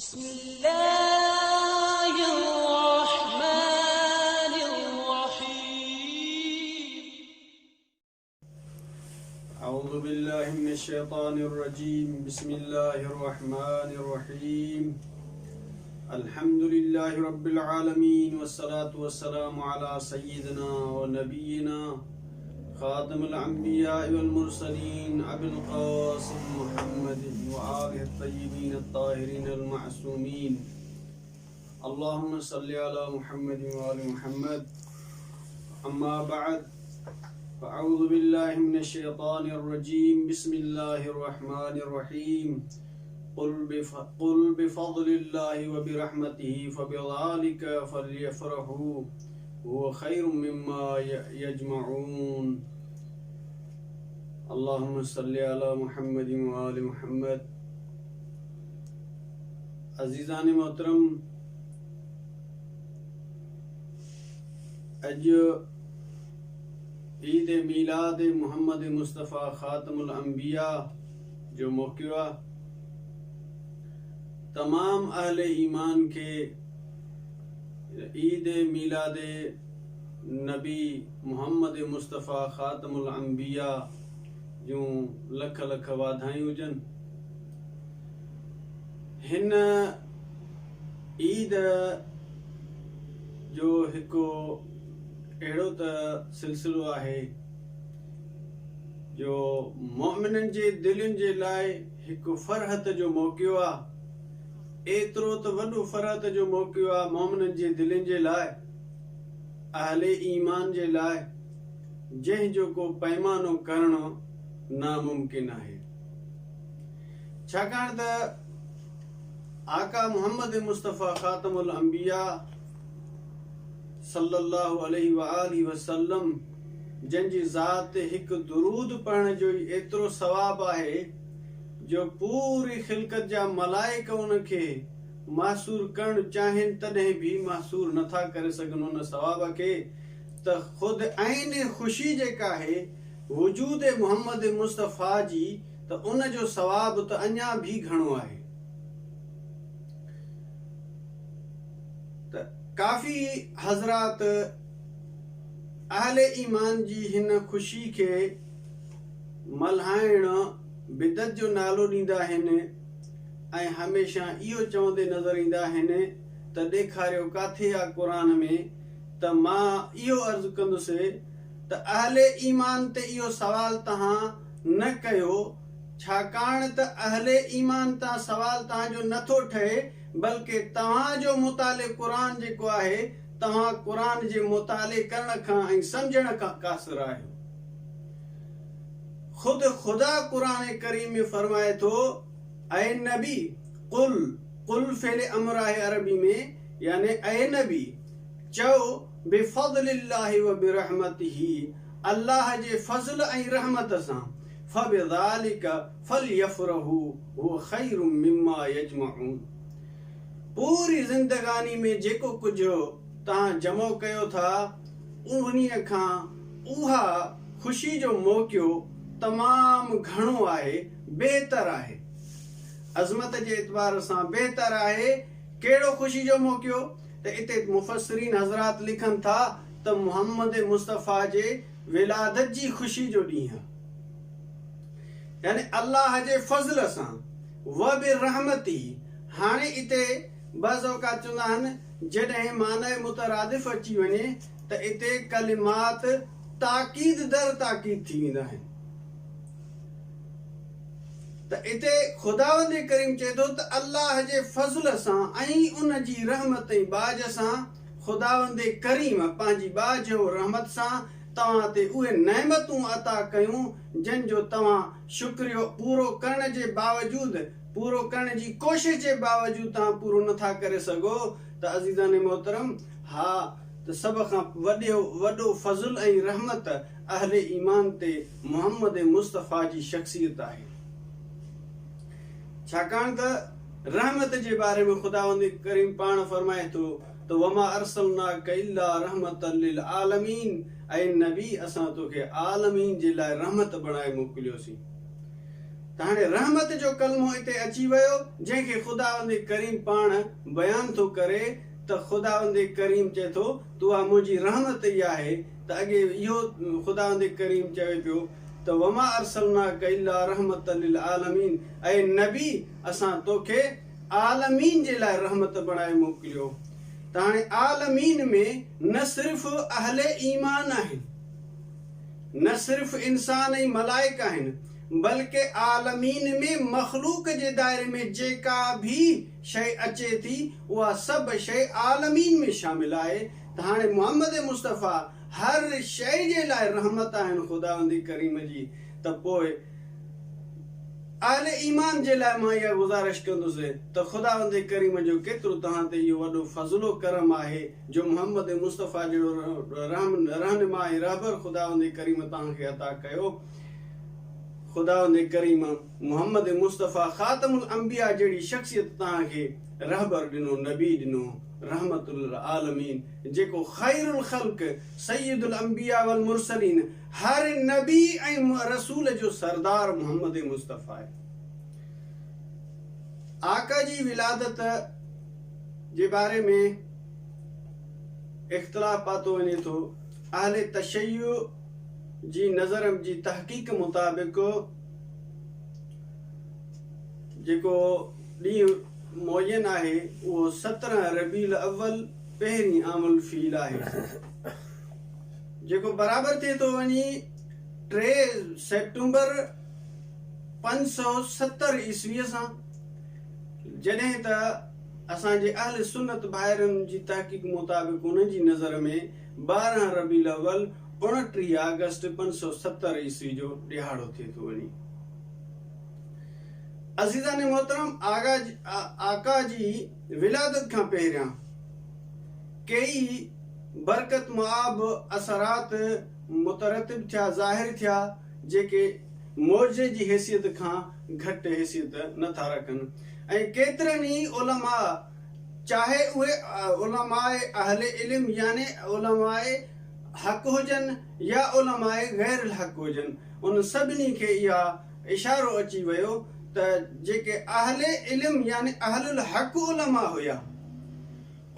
بسم الله الرحمن الرحيم. أعوذ بالله من الشيطان الرجيم. بسم الله الرحمن الرحيم. الحمد لله رب العالمين، والصلاة والسلام على سيدنا ونبينا خاتم الأنبياء والمرسلين أبي القاسم محمد وآله الطيبين الطاهرين المعصومين. اللهم صل على محمد وآل محمد. أما بعد، فأعوذ بالله من الشيطان الرجيم. بسم الله الرحمن الرحيم. قل بفضل الله وبرحمته فبذلك فليفرحوا هو خير مما يجمعون. اللهم صل على محمد وآل محمد. عزيزان محترم، اڄ عيد ميلاد محمد مصطفيٰ خاتم الانبياء جو موقعو آ. تمام اهل ايمان کي عيد ميلاد نبي محمد مصطفيٰ خاتم الانبياء جون لک لک واڌايون هجن. هن عيد جو هڪ اهڙو ته سلسلو آهي جو مؤمنن جي دلين جي لاء هڪ فرحت جو موقعو آ. ايترو ته وڏو فرحت جو موقعو آ مؤمنن جي دلين جي لاء، اهل ايمان جي لاء، جنهن جو ڪو پيمانو ڪرڻ ناممڪن آهي. ڇاڪاڻ ته آقا محمد مصطفيٰ خاتم الانبياء صلي الله عليه وآله وسلم جن جي ذات تي هڪ درود پڙهڻ جو ئي ايترو ثواب آهي جو پوري خلقت جا ملائڪ ان کي محصور ڪرڻ چاهين تڏهن به محصور نٿا ڪري سگهن ان ثواب کي، ته خود عين خوشي جيڪا آهي وجود محمد مصطفيٰ جي ته ان جو ثواب ته اڃا به گهڻو آهي. ته ڪافي حضرات اهل ايمان جي هن خوشي کي ملهائڻ بدعت جو نالو ڏيندا آهن ۽ هميشه اهو چوندي نظر ايندا آهن ته ڏيکاريو ڪاٿي آ قرآن ۾، ته مان اهو عرض ڪندس ته اهل ايمان تي اهو سوال توهان نه ڪيو، ڇاڪاڻ ته اهل ايمان تان سوال توهان جو نه ٿو ٺهي، بلڪه توهان جو مطالع قرآن جيڪو آهي، توهان قرآن جي مطالعي ڪرڻ کان ۽ سمجهڻ کان قاصر آهيو. خود خدا قرآن ڪريم ۾ فرمائي ٿو، اي نبي! قل، قل فعل امر آهي عربي ۾، يعني اي نبي! چئو، بفضل الله وبرحمته، الله جي فضل ۽ رحمت سان، فبذلک فليفرحوا هو خير مما يجمعون، پوري زندگاني ۾ جيڪو ڪجهه توهان جمع ڪيو ٿا، انهيء کان اها خوشي جو موقعو تمام گهڻو آهي، بهتر آهي. عظمت جي اعتبار سان بهتر آهي. ڪهڙو خوشي جو موقعو؟ ته اتي مفسرين حضرات لکن ٿا ته محمد مصطفيٰ جي ولادت جي خوشي جو ڏينهن آهي. يعني الله جي فضل سان، وبرحمته، هاڻي اتي بعض اوقات چوندا آهن جڏهن معنيٰ مترادف اچي وڃي ته اتي ڪلمات تاڪيد در تاڪيد ٿي ويندا آهن. ته اتي خداوند ڪريم چئي ٿو ته الله جي فضل سان ۽ ان جي رحمت ۽ ٻاجهه سان خداوند ڪريم پنهنجي ٻاجهه و رحمت سان توهان تي اهي نعمتون عطا ڪيون جن جو توهان شڪريو پورو ڪرڻ جي باوجود پورو ڪرڻ جي ڪوشش جي باوجود توهان پورو نٿا ڪري سگهو. ته عزيزان محترم! ها ته سڀ کان وڏو فضل ۽ رحمت اهل ايمان تي محمد مصطفيٰ جي شخصيت آهي. ڇاڪاڻ ته رحمت جي باري ۾ خداوند ڪريم پاڻ فرمائي ٿو ته وما ارسلناک الا رحمة للعالمين اي نبي اسان توکي عالمين جي لاء رحمت بڻائي موڪليوسين. ته هاڻي رحمت جو ڪلمو اتي اچي ويو جنهن کي خداوند ڪريم پاڻ بيان ٿو ڪري ته خداوند ڪريم چئي ٿو ته اها منهنجي رحمت ئي آهي ته اڳي اهو خداوند ڪريم چوي پيو ته وما ارسلناک الا رحمة للعالمين اي نبي اسان توکي عالمين جي لاء رحمت بڻائي موڪليو ته هاڻي عالمين ۾ نه صرف اهل ايمان آهن نه صرف انسان ۽ ملائڪ آهن بلڪه عالمين ۾ مخلوق جي دائري ۾ جيڪا به شيء اچي ٿي اها سڀ شيء عالمين ۾ شامل آهي ته هاڻي محمد مصطفيٰ هر شيء جي لاء رحمت آهن خداوند ڪريم جي ته پوء اهل ايمان جي لاء مان اها گذارش ڪندس ته خداوند ڪريم جو ڪيترو توهان تي اهو وڏو فضل و ڪرم آهي جو محمد مصطفيٰ جهڙو رهنما ۽ رهبر خداوند ڪريم توهان کي عطا ڪيو. خداوند ڪريم محمد مصطفيٰ خاتم الانبياء جهڙي شخصيت توهان کي رهبر ڏنو، نبي ڏنو، رحمت للعالمين جيڪو خير الخلق سيد الانبياء والمرسلين هر نبي ۽ رسول جو سردار محمد مصطفيٰ آهي. آقا جي ولادت جي باري ۾ اختلاف پاتو وڃي ٿو. اهل تشيع جي نظر جي تحقيق مطابق جيڪو ڏينهن معين آهي اهو 17 ربيع الاول پهرين عام الفيل آهي. جيڪو برابر ٿئي ٿو وڃي 3 سيپٽمبر 570 عيسويء سان، جڏهن ته اسان جي اهل سنت ڀائرن جي تحقيق مطابق انهن جي نظر ۾ 12 ربيع الاول 29 آگسٽ 570 عيسوي جو ڏهاڙو ٿئي ٿو وڃي. عزيزان محترم آقا جي ولادت کان پهريان ڪيئي برڪت مآب اثرات مترتب ٿيا، ظاهر ٿيا، جيڪي معجزي جي حيثيت کان گهٽ حيثيت نه ٿا رکن ۽ ڪيترن ئي علماء چاهي اهي علماء اهل علم يعني علماء حق هجن يا علماء غير الحق هجن انهن سڀني کي اها اشارو اچي ويو ته جيڪي اهل علم يعني اهل الحق علماء هيا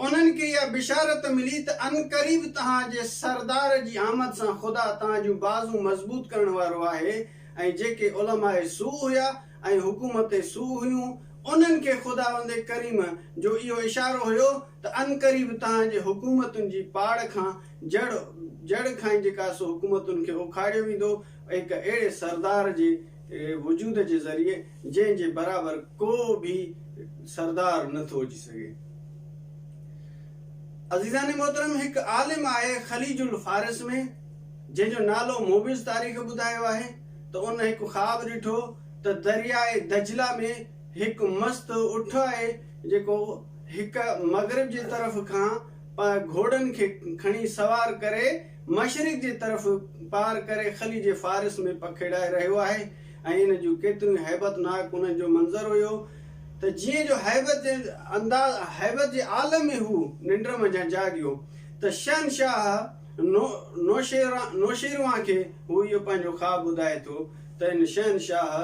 انهن کي اها بشارت ملي ته عنقريب توهان جي سردار جي آمد سان خدا توهان جون بازون مضبوط ڪرڻ وارو آهي ۽ جيڪي علماء سوء هيا ۽ حڪومت سوء هيون انهن کي خداوند ڪريم جو اهو اشارو هيو ته عنقريب توهان جي حڪومتن جي پاڙ کان جڙ جڙ کان ئي جيڪا سو حڪومتن کي اکاڙيو ويندو هڪ اهڙي سردار جي وجود جي ذريعي جنهن جي برابر ڪو به سردار نه ٿو اچي سگهي. عزيزان محترم هڪ عالم آهي خليج الفارس ۾ جنهن جو نالو موبز تاريخ ٻڌايو آهي ته ان هڪ خواب ڏٺو ته درياء دجله ۾ هڪ مست اٺ آهي جيڪو هڪ مغرب جي طرف کان گهوڙن کي کڻي سوار ڪري مشرق جي طرف پار ڪري خليج فارس ۾ پکيڙائي رهيو آهي ۽ ان جون ڪيتريون هيبت ناڪ انهن جو منظر هيو ته جيئن جو هيبت جي انداز هيبت جي عالم ۾ هو ننڊ منجهان جاڳيو ته شهنشاهه نوشيروان کي هو اهو پنهنجو خواب ٻڌائي ٿو ته ان شهنشاهه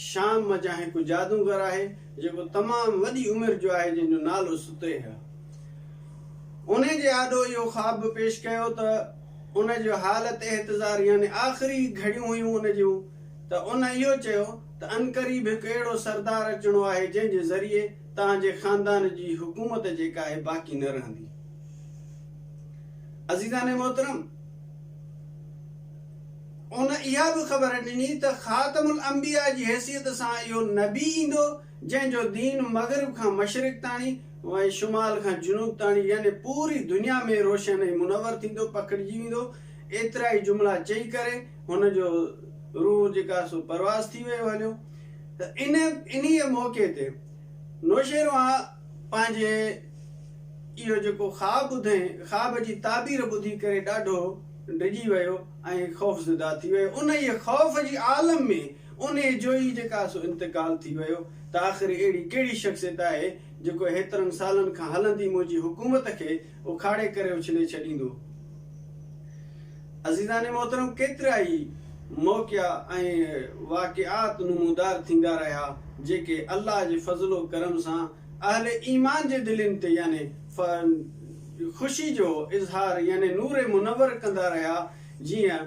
شام منجهان هڪ جادوگر آهي جيڪو تمام وڏي عمر جو آهي جنهن جو نالو سطيح انهي جي آڏو اهو خواب به پيش ڪيو ته ان جو حالت احتضار يعني آخري گهڙيون هيون ان جون ته ان اهو چيو ته عنقريب هڪ اهڙو سردار اچڻو آهي جنهن جي ذريعي توهان جي خاندان جي حڪومت جيڪا آهي باقي نه رهندي. عزيزان محترم! ان اها به خبر ڏني ته خاتم الانبياء جي حيثيت سان اهو نبي ايندو جنهن جو دين مغرب کان مشرق تاڻي ۽ شمال کان جنوب تاڻي يعني پوري دنيا ۾ روشن ۽ منور ٿيندو پکڙجي ويندو. ايترا ئي جملا چئي ڪري هن جو روح جيڪا سو پرواز ٿي ويو هليو ته ان انهيء موقعي تي نوشيروان پنهنجي اهو جيڪو خواب ٻڌئين خواب جي تعبير ٻڌي ڪري ڏاڍو ڊڄي ويو ۽ خوفزده ٿي ويو. انهيء خوف جي عالم ۾ انهيء جو ئي جيڪا سو انتقال ٿي ويو ته آخر اهڙي ڪهڙي شخصيت آهي جيڪو هيترن سالن کان هلندي منهنجي حڪومت کي اکاڙي ڪري اڇلي ڇڏيندو. عزيزان محترم ڪيترائي موقعا ۽ واقعات نمودار ٿيندا رهيا، جيڪي الله جي فضل و ڪرم سان اهل ايمان جي دلين تي يعني خوشي جو اظهار يعني نور منور ڪندا رهيا، جيئن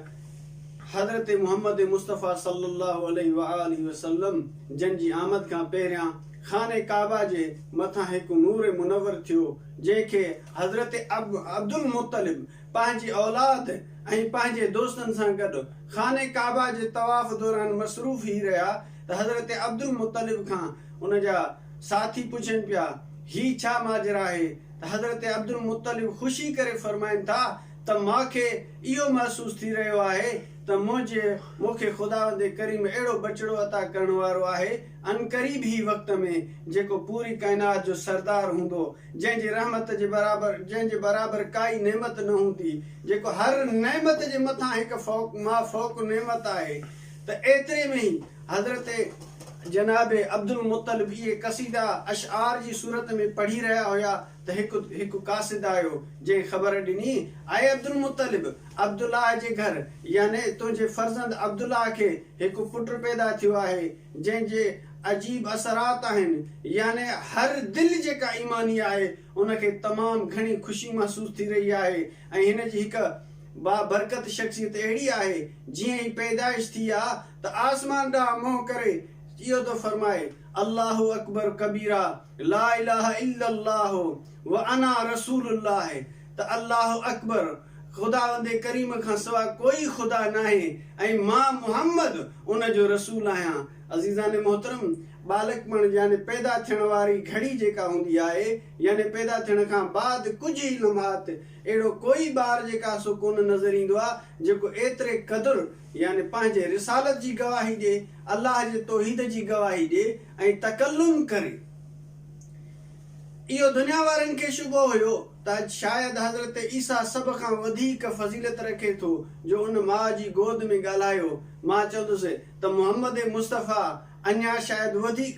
حضرت محمد مصطفيٰ صلّي اللّٰه عليه واٰله وسلّم جن جي آمد کان پهريان خانه ڪعبه جي مٿان هڪ نور منور ٿيو، جنهن کي حضرت عبدالمطلب پنهنجي اولاد ۽ پنهنجي دوستن سان گڏ خانه ڪعبه جي طواف دوران مصروف هي رهيا ته حضرت عبدالمطلب کان ان جا ساٿي پڇن پيا، هي ڇا ماجرا آهي؟ ته حضرت عبدالمطلب خوشي ڪري فرمائن ٿا ته مان کي اهو محسوس ٿي رهيو آهي ته منهنجي مون کي خداوند ڪريم اهڙو ٻچڙو عطا ڪرڻ وارو آهي عنقريب هي وقت ۾ جيڪو پوري ڪائنات جو سردار هوندو جنهن جي رحمت جي برابر جنهن جي برابر ڪائي نعمت نه هوندي جيڪو هر نعمت جي مٿان هڪ فوق ما فوق نعمت آهي ته ايتري ۾ ئي حضرت جناب عبدالمطلب اهي قصيدا اشعار جي صورت ۾ پڙهي رهيا هيا ته هڪ هڪ قاصد آيو جنهن خبر ڏني، اي عبدالمطلب! عبدالله جي گهر يعني تنهنجي فرزند عبدالله کي هڪ پٽ پيدا ٿيو آهي جنهن جي عجيب اثرات آهن يعني هر دل جيڪا ايماني آهي ان کي تمام گهڻي خوشي محسوس ٿي رهي آهي ۽ هن جي هڪ بابرڪت شخصيت اهڙي آهي جيئن ئي پيدائش ٿي آ ته آسمان ڏانهن منهن ڪري اهو ٿو فرمائي، الله اڪبر ڪبيرا لا اله الا الله وانا رسول الله ته الله اڪبر خداوند ڪريم کان سوا ڪوئي خدا ناهي ۽ مان محمد ان جو رسول آهيان. عزيزان محترم! ٻالڪپڻ يعني پيدا ٿيڻ واري گهڙي جيڪا هوندي آهي يعني پيدا ٿيڻ کان بعد ڪجهه ئي لمحات اهڙو ڪوئي ٻار جيڪا سو ڪونه نظر ايندو آهي جيڪو ايتري قدر يعني پنهنجي رسالت جي گواهي ڏي، الله جي توحيد جي گواهي ڏي ۽ تڪلم ڪري. اهو دنيا وارن کي شبهو هيو ته شايد حضرت عيسيٰ سڀ کان وڌيڪ فضيلت رکي ٿو جو ان ماء جي گود ۾ ڳالهايو. مان چوندس ته محمد مصطفيٰ اڃا شايد وڌيڪ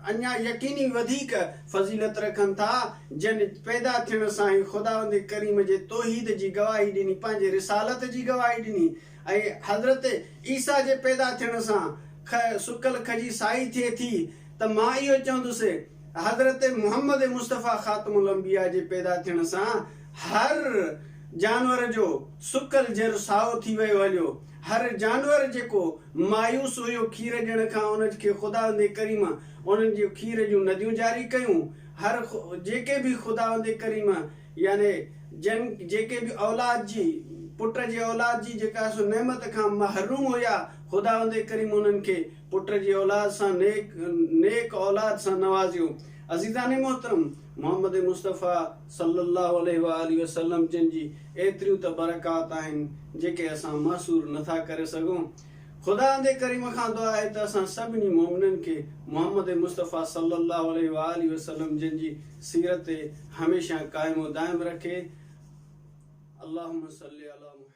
اڃا يقيني وڌيڪ فضيلت رکن ٿا جن پيدا ٿيڻ سان ئي خداوند ڪريم جي توحيد جي گواهي ڏني پنهنجي رسالت جي گواهي ڏني ۽ حضرت عيسيٰ جي پيدا ٿيڻ سان سڪل کجي سائي ٿئي ٿي ته مان اهو چوندس حضرت محمد مصطفيٰ خاتم الانبياء جي پيدا ٿيڻ سان هر جانور جو سڪل جر سائو ٿي ويو هليو هر جانور جيڪو مايوس هيو کير ڏيڻ کان ان کي خداوند ڪريم انهن جون کير جون نديون جاري ڪيون هر جيڪي به خداوند ڪريم يعني جن جيڪي به اولاد جي پٽ جي اولاد جي جيڪا سو نعمت کان محروم هيا خداوند ڪريم انهن کي پٽ جي اولاد سان نيڪ نيڪ اولاد سان نوازيو عزيزان محترم محمد مصطفيٰ صلّي اللّٰه عليه واٰله وسلّم جن جي ايتريون ته برڪات آهن جيڪي اسان محصور نه ٿا ڪري سگهون. خداوند ڪريم کان دعا آهي ته اسان سڀني مؤمنن کي محمد مصطفيٰ صلّي اللّٰه عليه واٰله وسلّم جن جي سيرت تي هميشه قائم و دائم رکي. اللّٰهم صلّ علي محمد.